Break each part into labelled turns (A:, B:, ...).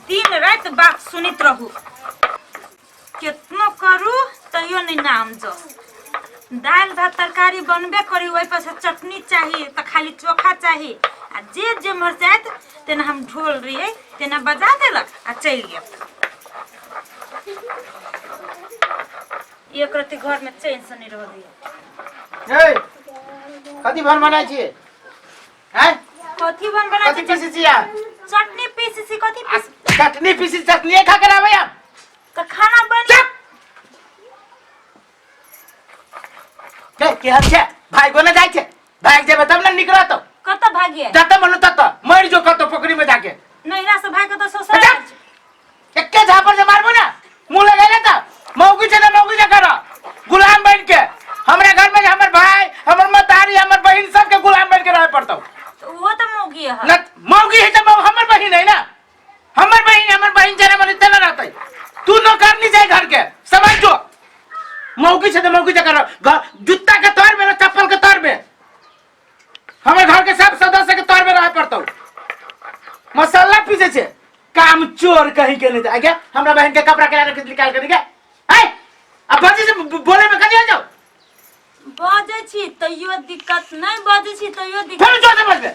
A: दिन राति बात सुनैत रहू, केतनो करू तैयो नहीं नाम जस। दालि भात तरकारी बनबे करी, ओहि पर से चटनी चाही तऽ खाली चोखा चाही, आ जे जेम्हर जायत तेना हम ढोल रहियै तेना बजा देलक आ चलि गेल। एक रत्ती घर में चैन से नहीं रह दिया।
B: ए, कथी भन बनाइ छियै? हैं?
A: कथी बन बना?
B: कथी पीसी छियै?
A: चटनी पीसी छी। कथी
B: आ,
A: पीसी?
B: चटनी पीसी, चटनी खा के आबै हम।
A: तऽ खाना बन
B: चुप! के केहन छै? भागो ने जाइ छै। भागि जेबै तब ने नीक रहतौ।
A: कतऽ भागिए?
B: जतऽ मन ततऽ मरि जो, कतौ पोखरी में जाके।
A: नैहरा से भाग कऽ तऽ ससुराल
B: अच्छा।
A: जाइ छै।
B: एके झापर से मारबो ना, मुंह लगैले त मौगी छै त मौगी से कर गुलाम बन के। हमरा घर में हमर भाई, हमर मतारी, हमर बहिन सबके गुलाम बन के रहे पड़तौ।
A: तऽ ओहो तऽ मौगी है।
B: न मौगी है त हमर बहिन है ना, हमर बहिन, हमर बहिन जेना मन तेना रहतै। तू नौकरनी छै घर के, समझ जो। मौगी छै त मौगी से कर, जूता के तौर में ना, चप्पल के तौर में, हमर घर के सब सदस्य के तौर में रहे पड़तौ। मसाला पीसे छे काम चोर कहीं के नहीं आगे। हमरा बहन के कपड़ा के रख निकाल के निकाल है। अब बजे से बोले में कहीं हो जाओ।
A: बजै छी तैयो दिक्कत नहीं, बजै छी तैयो दिक्कत।
B: फिर जोर से बजबे,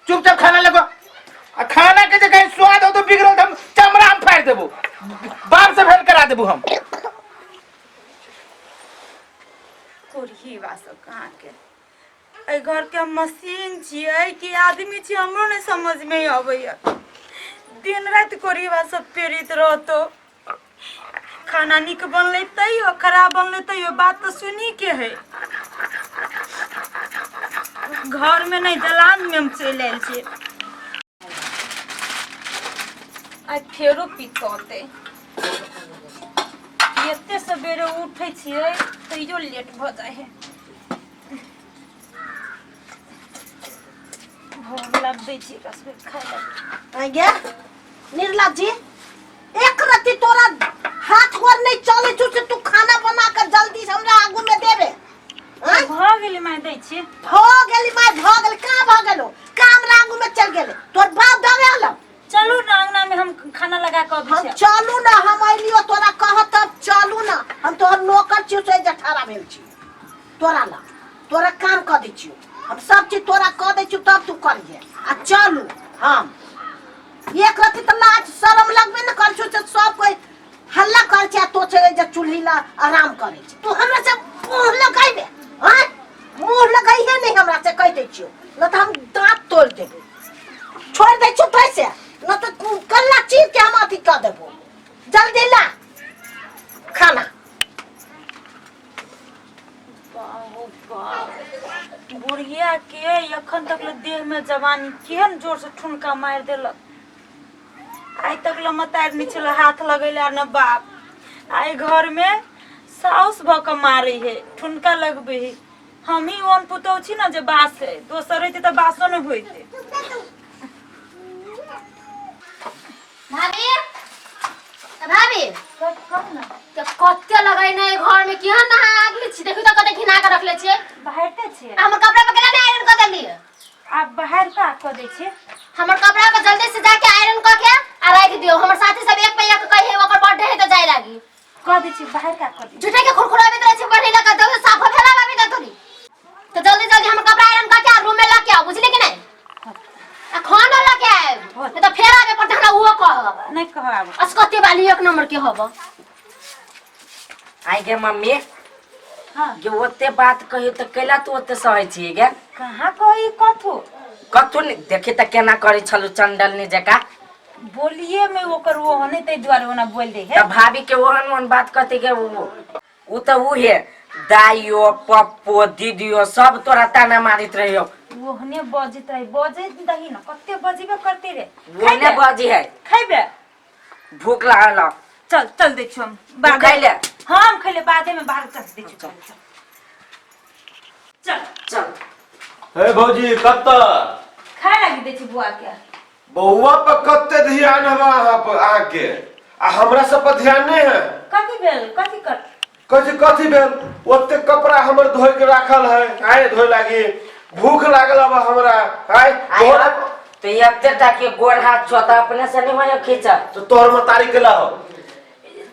B: चुपचाप खाना लगो। आ खाना के जे कहीं स्वाद हो तो बिगड़ल त हम चमड़ा हम फाड़ देबो, बाप से भेंट करा देबो हम।
A: कोढ़ी सब कहाँ के एहि घर के मशीन छियै कि आदमी छियै, हमरो नहीं समझ में अबैया। दिन राति कोढ़ीबा सब पीड़ित रहतो। खाना नीक बनलै तैयो, खराब बनलै तैयो, बात तऽ सुनी के है। घर में नहीं, दलान में हम चलि आयल छियै। आइ फेरो पितौते। एते सवेरे उठै छियै तैयो लेट भऽ जाइ है। भोग लग दै छियै एकरा सबके खाय लए।
C: आइ गे निर्ला जी, एक रत्ती तोरा हाथ गोर नहीं चले छौ से तू खाना बना के जल्दी से हमरा आगू में देबे? आँय?
A: भऽ गेलै माय, दै छी।
C: भऽ गेली माय, भऽ गेल। कहाँ भऽ गेलो? कहाँ हमरा आगू में चल गेले? तोर बाप दबे हलो।
A: चलू ने अंगना में, हम खाना लगा के अबै
C: हम
A: छी।
C: चलू ना, हम अलियो तोरा कह तब चलू ना। हम तोहर नौकर छियो से जठारा भेल छी तोरा ला। तोरा काम कऽ दै छियो हम, सब चीज तोरा कऽ दै छियो, तब तू करिहे। आ चलू हम। एक रति तऽ लाज शरम लगबे ने करै छौ से सब कोई हल्ला करै छै आ तो छै जे चूल्ही ला आराम करै छै। तू हमरा से मुँह लगैबे? आँय, मुँह लगैहे नहि हमरा से, कहि दै छियौ, न तऽ हम दाँत तोड़ि देबो। छोड़ि दै छियौ तैसे, न तऽ कल्ला चीर के हम अथी कऽ देबो। जल्दी ला खाना।
A: बाबू बाप, बुढ़िया के एखन तक ले देह में जवानी, केहन जोर से ठुनका मारि देलक। आइ तक ले मतारि नहि छल हाथ लगैले न बाप, आइ घर में साउस भऽ कऽ मारै है, ठुनका लगबै है। हम ही ओन पुतहु छी ने जे बास है, दोसर रहितै तऽ बासो नहि होइतै।
D: भाभी, भाभी। तो कते लगै नै घर में, केहन अहाँ आदमी छी? देखू तऽ कते घिना के रखले छियै।
A: बाहरते छियै।
D: हमर कपड़ा पर केना नै आयरन कऽ देलियै?
A: आब बाहर का कऽ दै छियै।
D: हमर कपड़ा के जल्दी से जाके आयरन कऽ के आ राखि दियौ। हमर साथी सब एक पैया के कहे ओकर बर्थडे है तऽ जाय लागी।
A: कऽ दै छियै, बाहर का कऽ दै।
D: झूठे के खुरखुराबैत रहै छै बढ़े लगा दो, साफ भेला बाबी तऽ तोरी। तो जल्दी जल्दी हमर कपड़ा आयरन कऽ के आ रूम में लऽ के आउ, बुझली कि नहीं? आ खाना लऽ के आयब, नहीं तऽ फेर आबे पड़तै हमरा, उहो कहब।
A: नहीं कहब।
D: असकते वाली एक नंबर के हब।
E: आइ गे मम्मी।
A: हाँ।
E: गे ओते बात कहियो तऽ कैला तू ओते सहै छियै गे?
A: कहाँ कही कथू?
E: कथू नहि देखी तऽ केना करै छलू चंडलनी जकाँ।
A: बोलिए में ओकर वो होने ताहि दुआरे ओना बोल दे है।
E: तऽ भाभी के ओहन ओहन बात कहते गे, उ तऽ उहे दाइयो पप्पो दीदियो सब तोरा ताना मारित रहियो।
A: ओहने बजैत रही, बजैत दही न, कते बजेबे करते रे।
E: ओहने बजी है।
A: खैबे?
E: भूख लागल हौ।
A: चल चल दै छियौ हम।
E: तू खैले?
A: हाँ, हम खैले, बादे में बाहर चल दै छियौ। चल चल
E: चल।
F: हे भौजी, कतऽ?
A: खाय लागी दै छी बुआ के।
F: बौआ पर कते ध्यान हवा अहाँ पर अहाँके, आ हमरा सब पर ध्यान नहीं है।
A: कथी भेल? कथी कर
F: कथी कथी भेल? ओते कपड़ा हमर धोए के राखल है, आए धोए लागी। भूख लागल अब हमरा, आए।
E: आइ
F: बहुत।
E: तो एते टा के गोड़ हाथ छो त अपने से नहीं होय खींचा।
F: तो तोहर मतारी के लाहो।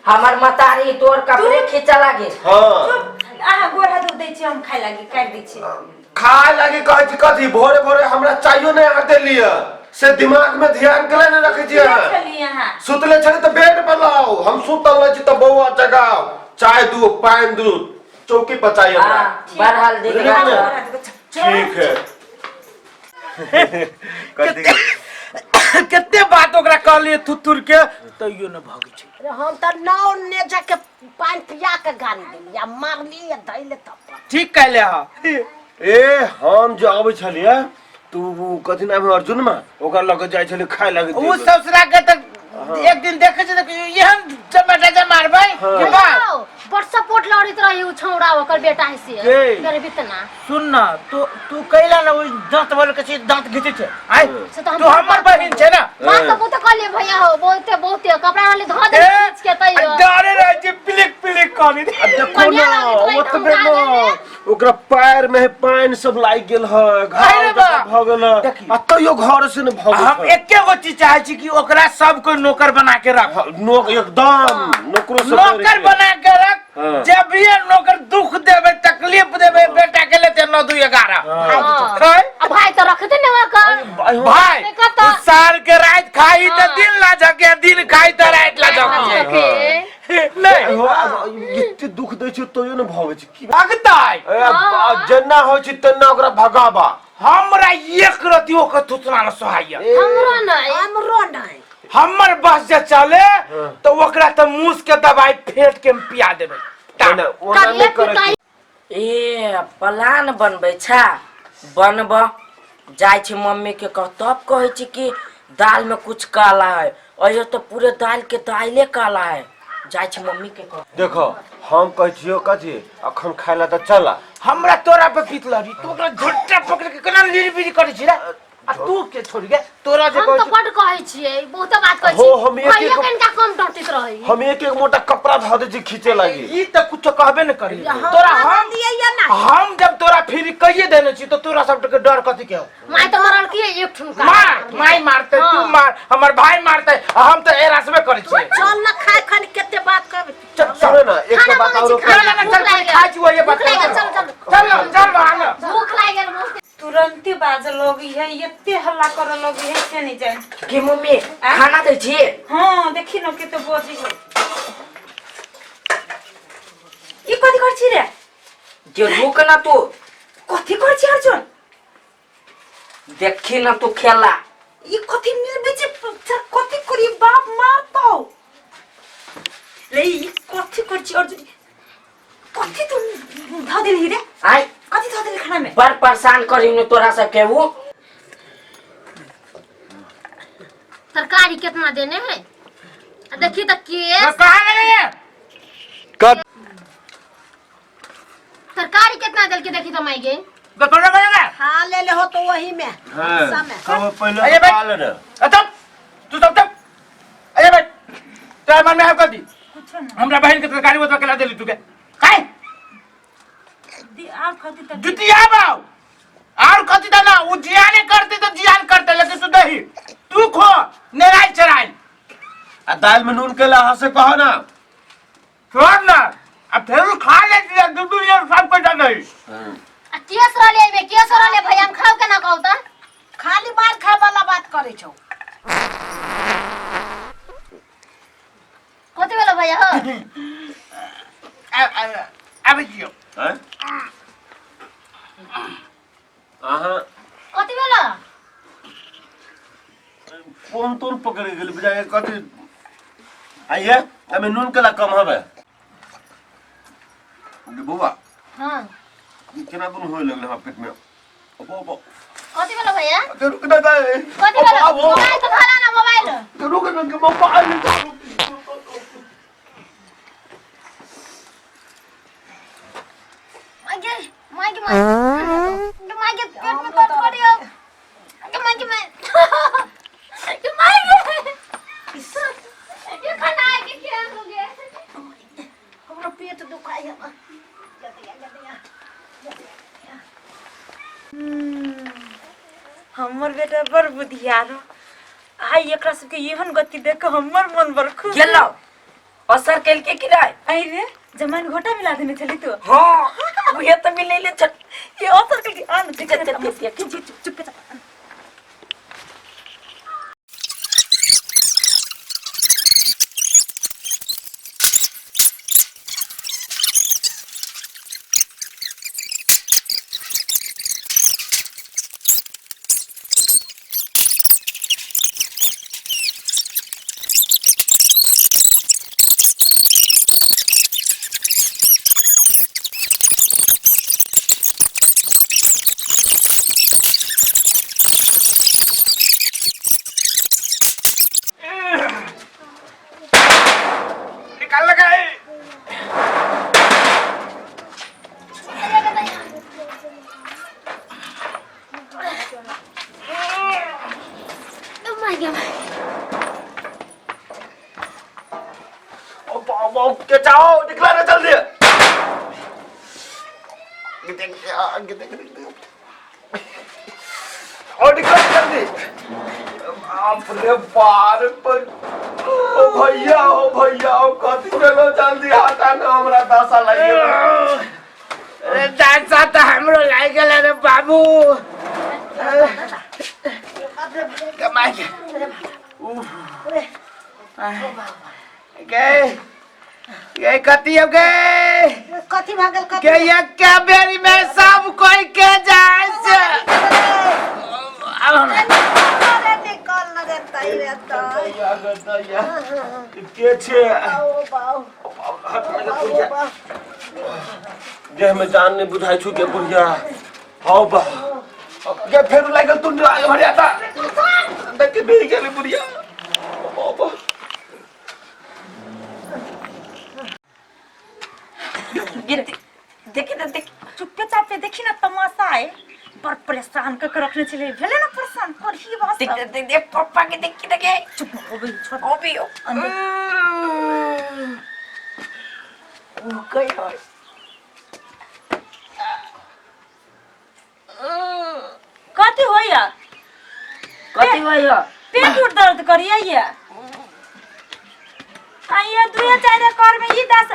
E: हमर मतारी तोर कपड़े खींचा लागे।
F: हाँ।
A: चुप, अहाँ गोड़ हाथ धो दै छी, हम खाय लागी काटि दै छी।
F: खाय लागी कहै छी कथी? भोरे भोरे हमरा चाहियो नहीं अहाँ देलियै से दिमाग में ध्यान के नहीं रखै छी अहाँ।
A: छलियै अहाँ
F: सुतले छली तऽ बेड पर लाओ, हम सुतल रहै छी तऽ बौआ जगाओ, चाय दू पानि दू, चौकी पर चाही हमरा।
E: हाँ, बढ़ल दिन
F: बुझलियै
E: रात।
F: ने? ठीक है। कथी?
B: कते बात ओकरा कहलियै थुथुर के तैयो न भगै छै।
C: अरे हम तऽ नौ ने जाके पानि पिया के गाड़ी देली आ मारली आ धैले तब पर।
B: ठीक कहले हा।
F: ए हम जे अबै छलियै तू कथी नाम है अर्जुन मा ओकरा लग जाइ छलियै खाय लगे।
B: उ ससुरा के तऽ एक दिन देखै छै तऽ एहन चमेटा जे मारबै कि बस।
D: बड़ सपोर्ट लड़ैत रही उ छौड़ा ओकर बेटा है से।
B: ए।
D: गरीबी तना।
B: सुन ना, तू तू कैला ना ओइ दांत वाला के छै दांत घिचै छै आय।
D: से तऽ हम
B: तू हमर बहिन छै ना।
D: बात तऽ बहुते कहलियै भैया हो, बहुते बहुते कपड़ा रहले धो दे
B: ए,
D: खींच के तैयो।
B: डरे रहै छै पिलिक पिलिक करी।
F: आ देखो
D: बढ़िया
F: ना
D: लागैत रहै
F: ओतबे
D: तऽ
F: न
D: हम
F: ओकरा पैर में पानि सब लागि गेल है, घाव
B: अरे बा।
F: जकाँ भऽ गेल है।
B: देखी।
F: आ तैयो घर से ने भऽ
B: हम
F: गेल है।
B: एके गो चीज चाहे छी कि ओकरा सब कोई नौकर बना के रख।
F: हाँ, नोक एकदम नौकरो से
B: नौकर बना के रख।
F: हाँ।
B: जब भी ये नौकर दुख देवे तकलीफ देवे बेटा के लेते 9 2 11।
D: हाँ।
B: खाय?
D: आ भाई तो रखते ने ओकर।
B: भाई
D: देखा तो।
B: उ साल के रात खाई तो
D: हाँ।
B: दिन ला झके, दिन खाई तो रात ला झके।
D: झके।
B: नहीं।
F: हो, आब एते दुख दै छै तैयो ने भगै छै की?
B: भगतै।
F: ए, आ, जेना होइ छै तेना ओकरा भगाबा।
B: हमरा एक रति ओकर थुथना न सोहाइया।
D: हमरो नहीं।
C: हमरो नहीं।
B: हमर बस जे चले तो ओकरा तो मूस के दवाई फेंट के हम पिया देबै।
F: ओना ओना नहि करै छै।
E: ए प्लान बनबै छा, बनब जाइ छी मम्मी के कह, तब कहै छी कि दाल में कुछ काला है, अयो तो पूरे दाल के दाले काला है। जाइ छी मम्मी के कह।
F: देखो हम कहै छियो कथी अखन खाय ला तऽ चला।
B: हमरा तोरा पे पीत लड़ी, तू ओकरा झोटा पकड़ के केना निर्बीज करै छी रे? आ तू के छोड़ के तोरा जे
D: हम
B: कहै
D: तो
B: छी
D: बड कहै छियै, बहुते बात कहै
F: हो,
D: छियै।
F: हम एक-
D: भैया के इनका कम डांटैत रहै।
F: हम एक एक मोटा कपड़ा धऽ दै छी खींचे लागी।
B: ई तऽ कुछो कहबे न करी तोरा। हम
C: दियै या ना?
B: हम जब तोरा फिर कहिए देने छी तो तोरा सब के डर कथी के हो?
D: माय तो मरल की एक ठुनका।
B: मार माय मारते, तू
D: हाँ।
B: मार, हमर भाई मारते, आ हम तऽ एरासबे करै छियै।
C: चल ना खाय खानी कते बात कहबै।
B: चल
F: सुनो ना एक
D: खाना
F: बात
D: बनबै
F: औरो
D: छी, खाना।
B: ना, ना,
D: भूख
B: चल,
D: लागि
B: खाइ छी, वही बात।
D: भूख लागि गेल, चल चल।
B: चल चल आना।
D: भूख लागि गेल बहुत।
A: तुरंते बाजऽ लगी है, एते हल्ला करऽ लगी है से नहीं जान।
E: की मम्मी खाना दै छी?
A: हाँ देखी न कते बजी है। ई कथी कर छी रे?
E: जे रुक ना तू।
A: कथी कर छी अर्जुन?
E: देखी ना तू खेला।
A: ई कथी निर्बीज कथी करी बाप मारतौ रे। ई कथी कर छी अर्जुन? कथी तू धऽ देलही रे?
E: आय
A: कथी धऽ देलही खाना में?
E: बड़ परेशान करी ने तोरा सबके उ।
D: तरकारी कितना देने है आ देखी तो केस।
B: कहाँ गेलै ये?
D: तरकारी कितना देल के देखी तो माई गे।
B: ककरो गेलै?
C: खा ले ले हो तो वही में।
F: हाँ,
C: समय।
F: सब पहिले
B: अरे भाई।
F: खा ले ने।
B: अतब तू सब तब अरे भाई तोरा मन में है कथी?
A: कुछो ना।
B: हमरा बहन के तरकारी ओतबा केला देली तू के खाय?
A: आर कथी तऽ
B: जुतिया बाऊ और कथी त ना उ जियाने करते तो जियान करते, लेकिन तू दही तू खो नेराई चराई।
F: आ दाल में नून केला अहाँ से कहो ना।
B: छोड़ ना अब फेर खा ले दिया दू दू ये सब पैसा नहीं।
D: आ केस रहले एमे, केस रहले भैया, हम खाउ केना कहू त?
C: खाली मार खाय वाला बात करै छौ।
D: कथी भेलो भैया हो?
B: आबै छियौ।
F: हैं? अहाँ
D: कथी भेलो?
F: फोन तोन पकड़ गेल बुझाय कथी आइए एमे नून केला कम हवे बौआ।
D: हाँ।
F: ई केना दुनू होय लगले हमरा पेट में? अबो अबो।
D: कथी भेलो भैया?
F: रुक ना दे।
D: कथी भेलो? मोबाइल तो धरा ना मोबाइल।
F: रुक ना के मोबाइल।
D: मागे मागे मागे मागे पेट में दर्द करियो। मागे मागे मागे ये खाना आए के क्या हो गया?
C: हमरो पेट दुखाइ है।
A: हमर बेटा बेटा बड़ बुधियार आइ एकरा सबके एहन गति देख के हमर मन बड़ खुश।
E: गेलो असर केलके कि नहीं?
A: आई रे जमाइन घोटा मिला देने छली तू।
E: हाँ उहे तो मिलैले छ।
A: ये असर केलके आन देख
E: चल, चल, चल,
A: चुप चुप चुप चुप।
B: निकाल लगा है।
F: ओ बाबा के जाओ निकला ना जल्दी। देख देख देख और निकला जल्दी। बाप रे बार पर ओ भैया ओ भैया ओ कथी चलो जल्दी हटा ना हमरा दशा लागि गेल।
B: अरे दशा तो हमरो लागि गेल रे बाबू। कमाई के गए गए कथी अब गए
C: कथी भऽ गेल? कथी
B: के एक बेरी में सब कोई के जाए से अब हम
C: अरे निकल न रे तई रे तई।
F: दैया गे दैया के छे?
C: ओ बाऊ ओ बाऊ।
F: देह में जान नहीं बुझाई छु के बुढ़िया। हाउ बा के फेर लागल तू आगे बढ़िया ता देख के भीग गेली बुढ़िया। बाबा
E: देखी तो देख।
A: चुप्पे चापे देखी ना तमाशा है बड़ परेशान कर के रखने छले भेले ना परेशान करही बस।
E: देख देख देख पप्पा के देखी देखे।
A: चुप हो गई छोड़
E: ओ भी ओ गई है।
A: कथी होइया?
E: कथी होइया?
A: पेट उठ दर्द करिया ये आइए दुए चार कर में ई दस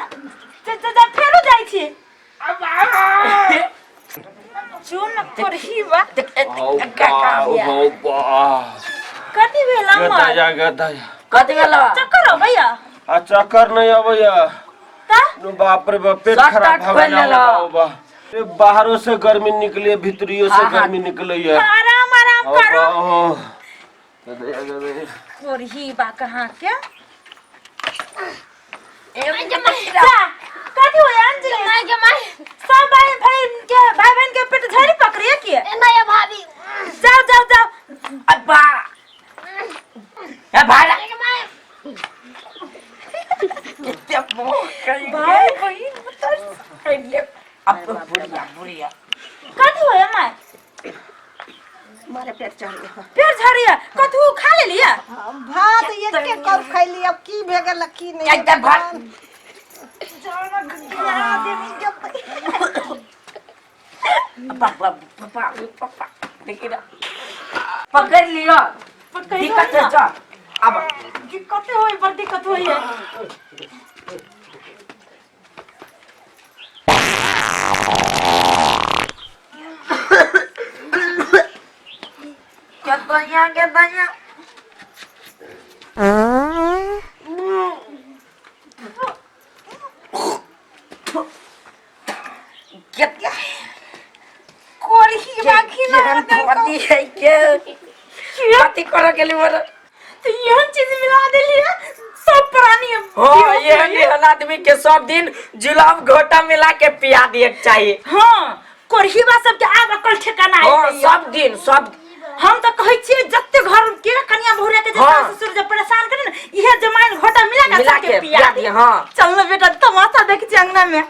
A: जा फेरो जाइ छी चुन करही बा।
E: देख
F: हाउ बा हाउ बा
A: कथी भेल
F: गे
A: अम्मा?
F: दैया गे दैया
E: कथी भेल?
A: चक्कर अबैया?
F: आ चक्कर नहीं अबैया
A: ता
F: नु बाप रे बाप पेट
E: सट
F: खराब
E: आठ
F: भऽ
E: खोलि
F: गेल।
E: लेलक।
F: बा ए बाहरो से गर्मी निकले भीतरियो से
E: हाँ, हाँ।
F: गर्मी निकले है।
A: आराम आराम करो।
F: दैया गे दैया।
A: करही बा कहाँ के
D: जा
A: कथी होया अंजलि?
D: माय के माय
A: सब भाई भाई के भाई बहन के पेट झड़ी पकड़िए के
D: ए नहीं भाभी।
A: जाओ जाओ जाओ।
E: अब्बा ए भाई
D: के माय
E: कितने मोह कहीं
A: भाई बहन उतर
E: कहीं अब बुढ़िया बुढ़िया
A: कथी होया माय?
C: मारे पेट चढ़ गेल।
A: पेट झड़िया कथू खा लेलिया?
C: भात एके कप खैली अब की भे गेल की नहीं।
E: एकदम भात। पापा पापा पापा देखी ना पकड़ लियो
A: पकड़
E: दिक्कत
A: लियो
E: है जा अब
A: दिक्कत होई बड़ दिक्कत होई है।
E: क्या दया के दया क्या
A: कोरही बाकी ना
E: केहन है के कथी करे गेली मोर?
A: तो एहन चीज मिला देलिए सब प्राणी
E: हो एहन एहन आदमी के सब दिन जुलाब घोटा मिला के पिया दिए के चाहिए।
A: हाँ कोरही बा सबके आब अकल ठिकाना
E: हाँ
A: आइ
E: सब दिन सब।
A: हम तो कहै छियै जते घर के कनिया बहुरिया के जे
E: हाँ।
A: सास ससुर जे परेशान करे न इहे जमाइन घोटा मिला के
E: मिला
A: सबके
E: के
A: पिया
E: पिया
A: दिए।
E: दिए हाँ।
A: चल न बेटा तमाशा देख छी अंगना में।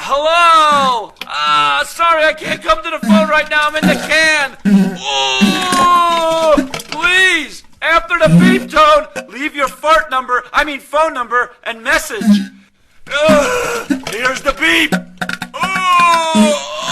G: Hello! Sorry, I can't come to the phone right now. I'm in the can. Ooh, please, after the beep tone, leave your fart number, I mean phone number, and message. Here's the beep. Ooh.